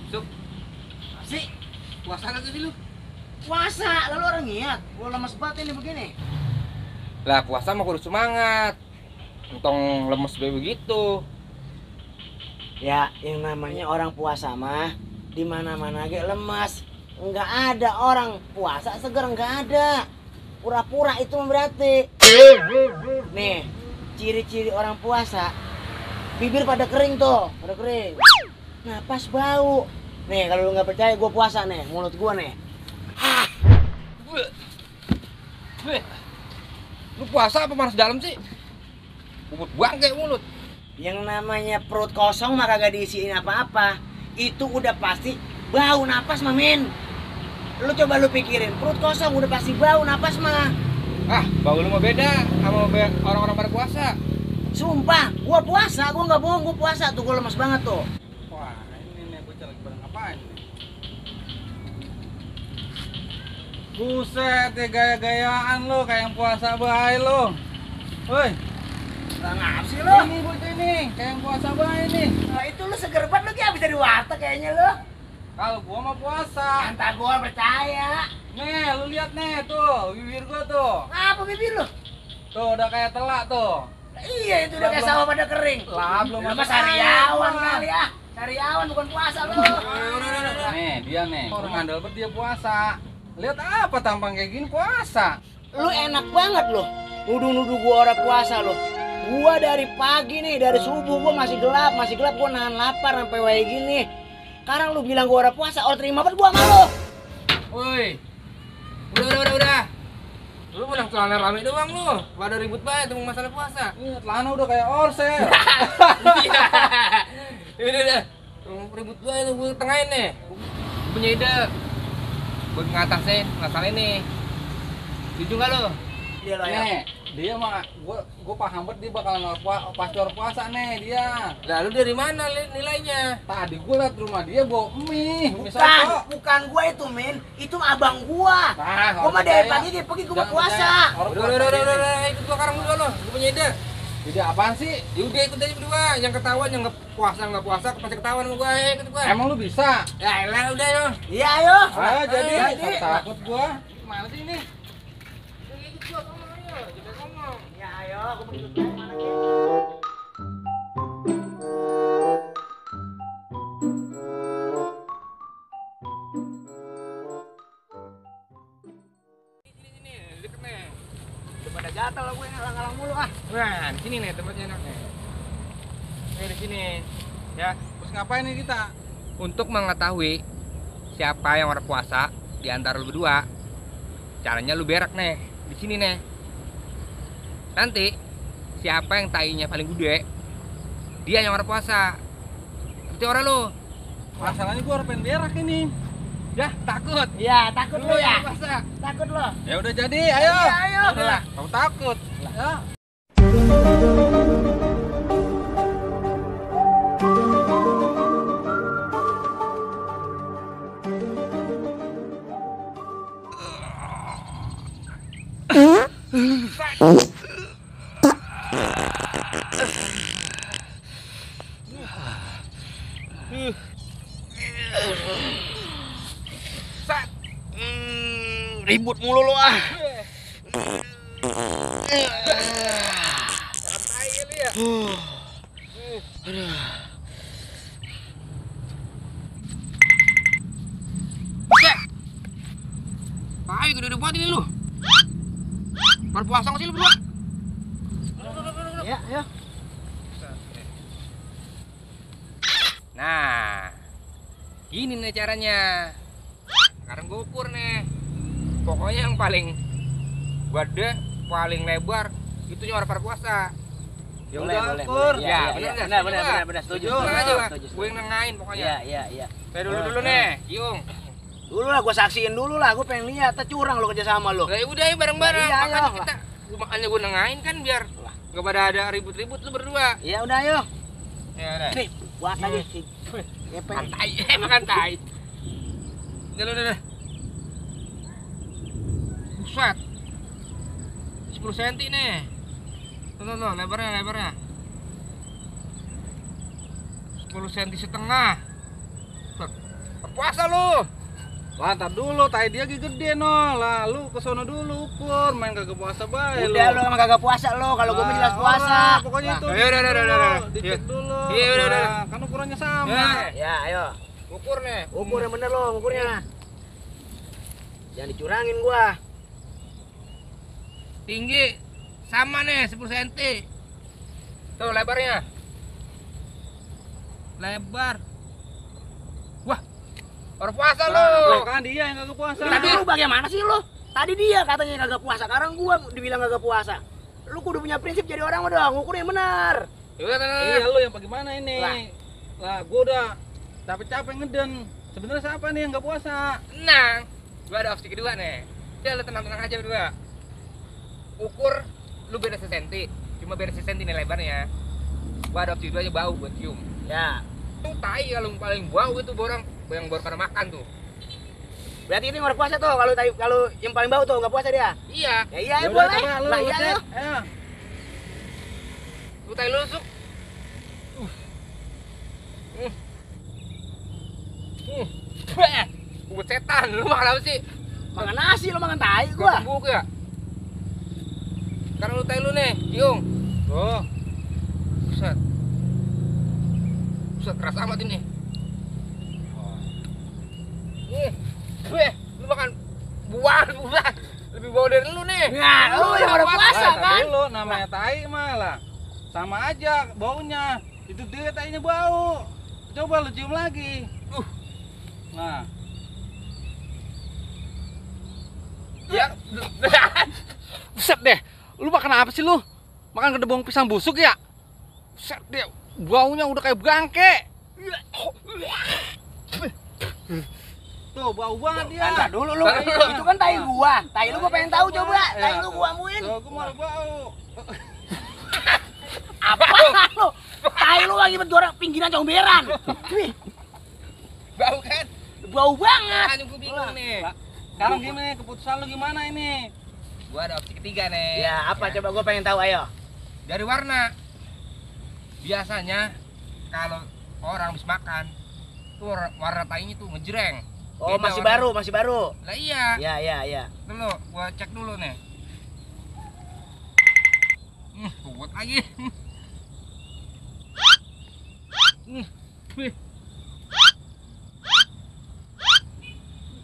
Sup, Masih puasa kagak sih lu? puasa, lalu orang niat. Gua lemes banget ini begini. Lah puasa mah kudu semangat. Entong lemes begitu. Ya, yang namanya orang puasa mah di mana-mana ge lemas. Enggak ada orang puasa seger, enggak ada. Pura-pura itu mah berarti. Nih, ciri-ciri orang puasa, bibir pada kering tuh, pada kering. Napas bau. Nih, kalau lu nggak percaya, gua puasa nih, mulut gua nih. Lu puasa apa panas dalam sih? Bubut bangke mulut. Yang namanya perut kosong mah kagak diisiin apa-apa. Itu udah pasti bau napas mah, men. Lu coba lu pikirin, perut kosong udah pasti bau napas mah. Ah, bau lu mah beda sama orang-orang pada puasa. Sumpah, gua puasa, gua nggak bohong, gua puasa tuh, gua lemas banget tuh. Wah, ini nih bocah lagi bareng apaan nih? Buset, ya gaya-gayaan lo kayak yang puasa bae lo. Woi, Lah ngap sih lu? ini bocah ini kayak yang puasa bae nih. Nah, itu lu seger banget lu kayak habis dari warteg kayaknya lu. Kalau gua mah puasa. Entah gua percaya. Nih, lu lihat nih tuh, bibir gua tuh. Apa bibir lu? Tuh udah kayak telak tuh. Iya, itu udah kayak sawah pada kering. Lah, belum Lu mah masuk sariawan angin, kali ya. Sariawan bukan puasa lu. Nih, dia nih, orang ngandel banget dia puasa. Lihat apa tampang kayak gini puasa. Lu enak banget lu. Nuduh-nuduh gua orang puasa lu. Gua dari pagi nih, dari subuh gua masih gelap gua nahan lapar sampai kayak gini. Sekarang lu bilang gua orang puasa, orang terima banget gua sama lu. Woi, udah. Lu pulang celana rame doang lu. Pada ribut banget tentang masalah puasa. Iya, celana udah kayak orsel. Iya. Udah. Ribut banget lu, gue tengahin nih. Gua punya ide. Buat ngatasin masalah ini. Setuju nggak lu? Iya lo ya. Nih, dia mah gua paham banget dia bakalan pastor puasa nih dia. Lalu dari mana nilainya? Tadi gua liat rumah dia bawa mie Bukan gua itu, Min. Itu abang gua. Nah, Gua mah dari pagi dia pergi gua puasa. Udah, ikut gua sekarang dulu lo. Gua punya ide. Ide apaan sih? Yaudah ikut aja berdua. Yang ketahuan, yang nggak puasa pasti ketahuan sama gua. Ikut gua. Emang lu bisa? Ya elah udah yo. Iya, ayo. Ah, jadi Jadi. takut gua. Gimana sih ini? Ikut gua ngomong ayo, jangan ngomong. Ya, ayo. Gua mau ikut mana ke? Sini, deket nih. Udah pada gatal lah gue ngalang-ngalang mulu ah. Nah, di sini nih tempatnya enaknya. Nih di sini. Ya, terus ngapain nih kita? Untuk mengetahui siapa yang orang puasa di antara lu berdua, caranya lu berak nih di sini nih. Nanti siapa yang tainya paling gede, dia yang orang puasa. Berarti orang lu. Masalahnya gua harus pengen berak ini. Ya, takut. Iya, takut lu ya. Puasa. Takut lu. Ya udah jadi, ayo. Iya, ayo. Udah, kamu takut. Ya. Sat. Ribut mulu lu ah. Santai kali ya. Buset. Bahaya gede banget ini lu. Berpuasa nggak sih lu berdua? Ya, ayo. Nah, gini nih caranya. Sekarang gue ukur nih. Pokoknya yang paling gede, paling lebar itu orang berpuasa. Ya Boleh, udah boleh, ukur. boleh. Ya, Iya, benar iya. nggak? Benar, setuju. Setuju aja lah. Setuju, Gue yang nengahin pokoknya. Iya, iya, iya. Saya dulu nih, Yung. Dulu lah, gua saksiin dulu lah. Gua pengen lihat, curang lu kerja sama lu. Ya udah ya bareng-bareng. Iya, Makanya ayo. kita, makanya gue nengahin kan biar nggak pada ada ribut-ribut lu berdua. Ya udah, ayo. Ya udah. Nih, buat lagi sih. Makan tai, makan tai. Udah. Buset. 10 cm nih. Tuh, lebarnya. 10 cm setengah. Puasa lu. Lah, ntar dulu, tai dia gede no. Lah, lu kesono dulu ukur, main kagak puasa bae lu. Udah lu emang kagak puasa lo, kalau gua mah jelas puasa. Pokoknya Lah. itu. Ya, udah. Dicek dulu. Iya, udah. Nah, kan ukurannya sama. Ya, ayo. Ukur nih. Ukur yang bener lo, ukurnya. Jangan dicurangin gua. Tinggi sama nih 10 cm. Tuh lebarnya. Lebar. Wah. Orang puasa lu. Lah, kan dia yang kagak puasa. Tadi lu bagaimana sih lu? Tadi dia katanya kagak puasa, sekarang gua dibilang kagak puasa. Lu kudu punya prinsip jadi orang mah dong, ukur yang benar. Iya, lu yang bagaimana ini? Lah. Lah, gua udah capek-capek ngeden. Sebenarnya siapa nih yang nggak puasa? Tenang. Gua ada opsi kedua nih. Ya lu tenang-tenang aja berdua. Ukur lu beda sesenti. Cuma beda sesenti nih lebarnya. Gua ada opsi kedua aja bau buat cium. Ya. Tuh tai kalau paling bau itu borang yang baru pada makan tuh. Berarti itu orang puasa tuh, kalau yang paling bau tuh nggak puasa dia. Iya. Ya iya, Yaudah, boleh. coba lu Lah iya cek. lu. Ayo. Lu tai lu suk. Buat setan, lu makan apa sih? Makan nasi lu makan tai gua. Buk ya. Sekarang lu tai lu nih, cium. Tuh. Buset. Buset keras amat ini. Lu makan buah. Lebih bau dari lu nih. Nah, lu yang orang puasa Lah, kan? dulu namanya tai malah. Sama aja baunya. Itu dia tainya bau. Coba lu cium lagi. Nah, Ya. buset deh. Lu makan apa sih lu? Makan gedebong pisang busuk ya? Buset deh. Baunya udah kayak bangke. Tuh, bau banget dia. Entar dulu lu. Itu kan tai gua. Tai lu gua pengen tahu coba. Tai lu gua amuin. Tuh, gua mau bau. Apa lu? Tai lu lagi berdorong pinggiran comberan. Wih, Bau kan? bau banget. Makanya gue bingung nih. Sekarang gimana? Keputusan lu gimana ini? Gua ada opsi ketiga nih. Ya, apa coba gua pengen tahu ayo. Dari warna. Biasanya kalau orang habis makan tuh warna tainya tuh ngejreng. Oh, Beda masih warna. baru, masih baru. Lah iya. Ya. Dulu gua cek dulu nih. Buat lagi. Wih.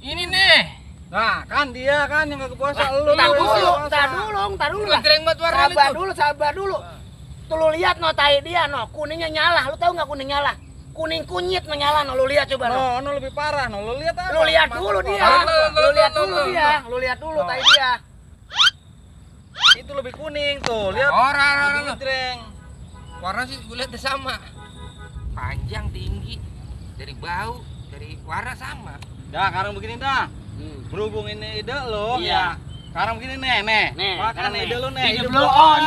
Ini nih. Nah, kan dia kan yang kagak puasa lu. Entar yang dulu, puasa. entar dulu. Ngejreng banget warna Sabar dulu. Tuh lu lihat no tai dia no, kuningnya nyala. Lu tahu nggak kuning nyala? Kuning kunyit no nyala no, lu lihat coba no. No, lebih parah. No, lu lihat apa? Lu lihat dulu dia. Lu lihat dulu tai dia. Itu lebih kuning tuh. Lihat. Orang. Lebih ngejreng. Warna sih gue lihat sama. Panjang, tinggi. Dari bau, dari warna sama. Dah, sekarang begini dah. Berhubung ini ide lo, Iya. ya. Sekarang begini nih. Nih, Makan sekarang ide nih. lo nih. Ide blow on.